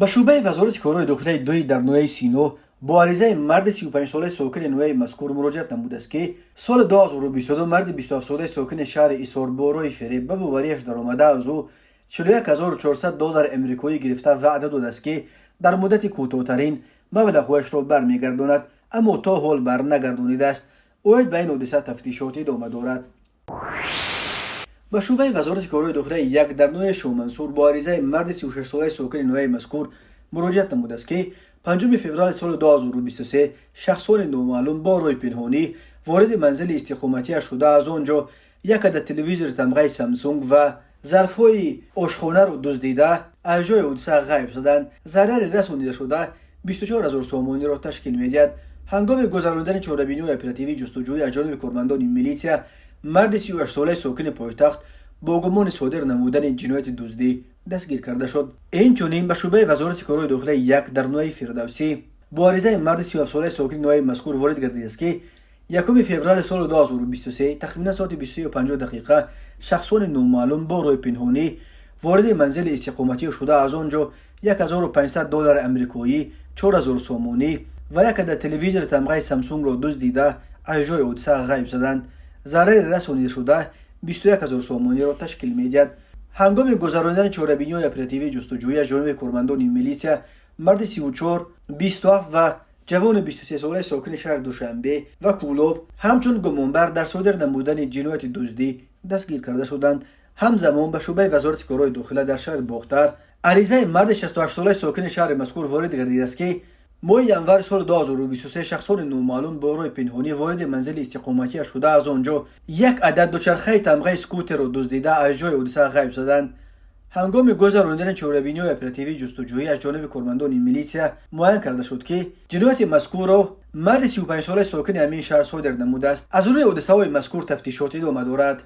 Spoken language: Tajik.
Ба шӯъбаи Вазорати корҳои дохилаи дуи дар ноҳияи Сино бо аризаи марди 35-солаи сокини ноҳияи мазкур муроҷиат намудааст, ки соли 2022 марди 27-солаи сокини шаҳри Исор бо роҳи фиреб ба бовариаш даромада, аз ӯ 41 400 доллари амрикоӣ гирифта, ваъда додааст, ки дар муддати кӯтоҳтарин маблағҳояшро бармегардонад, аммо то ҳол барнагардонидааст. Оид ба ин ҳодиса тафтишот идома дорад. Ба шӯъбаи Вазорати корҳои дохилаи як дар ноҳияи Шоҳмансур бо аризаи марди 36-солаи сокини ноҳияи мазкур муроҷиат намудааст, ки 5 феврали соли 2023 шахсони номаълум бо роҳи пинҳонӣ вориди манзили истиқоматиаш шуда, аз он ҷо як адад телевизори тамғаи Самсунг ва зарфҳои ошхонаро дуздида, аз ҷои ҳодиса ғайб заданд. Зарари расонидашуда 24 ҳазор сомониро ташкил медиҳад. Ҳангоми гузаронидани чорабиниҳои оперативии ҷустуҷӯӣ аз ҷониби кормандони милитсия марди 38-солаи сокини пойтахт бо гумони содир намудани ҷинояти дуздӣ дастгир карда шуд. Инчунин ба шӯъбаи Вазорати корҳои дохилаи як дар ноҳияи Фирдавсӣ бо аризаи марди 37-солаи сокини ноҳияи мазкур ворид гардидааст, ки 1 феврали соли 2023 тахминан соати 23:50 дақиқа шахсони номаълум бо роҳи пинҳонӣ вориди манзили истиқоматӣ шуда, аз он ҷо 1500 доллари амрикоӣ, 4000 сомонӣ ва як адад телевизори тамғаи Самсунгро дуздида, аз ҷои ҳодиса ғайб заданд. Зарари расонидашуда 21 ҳазор сомониро ташкил медиҳад. Ҳангоми гузаронидани чорабиниҳои оперативии ҷустуҷӯӣ аз ҷониби кормандони милитсия марди 34, 27 ва ҷавони 23-солаи сокини шаҳри Душанбе ва Кӯлоб ҳамчун гумонбар дар содир намудани ҷинояти дуздӣ дастгир карда шуданд. Ҳамзамон ба шӯъбаи Вазорати корҳои дохила дар шаҳри Бохтар аризаи марди 68-солаи сокини шаҳри мазкур ворид гардидааст, ки моҳи январи соли 2023 шахсони номаълум бо роҳи пинҳонӣ вориди манзили истиқоматиаш шуда, аз он ҷо як адад дучархаи тамғаи скутерро дуздида, аз ҷои ҳодиса ғайб заданд. Ҳангоми гузаронидани чорабиниҳои оперативии ҷустуҷӯӣ аз ҷониби кормандони милитсия муайян карда шуд, ки ҷинояти мазкурро марди 35-солаи сокини ҳамин шаҳр содир намудааст. Аз рӯи ҳодисаҳои мазкур тафтишот идома дорад.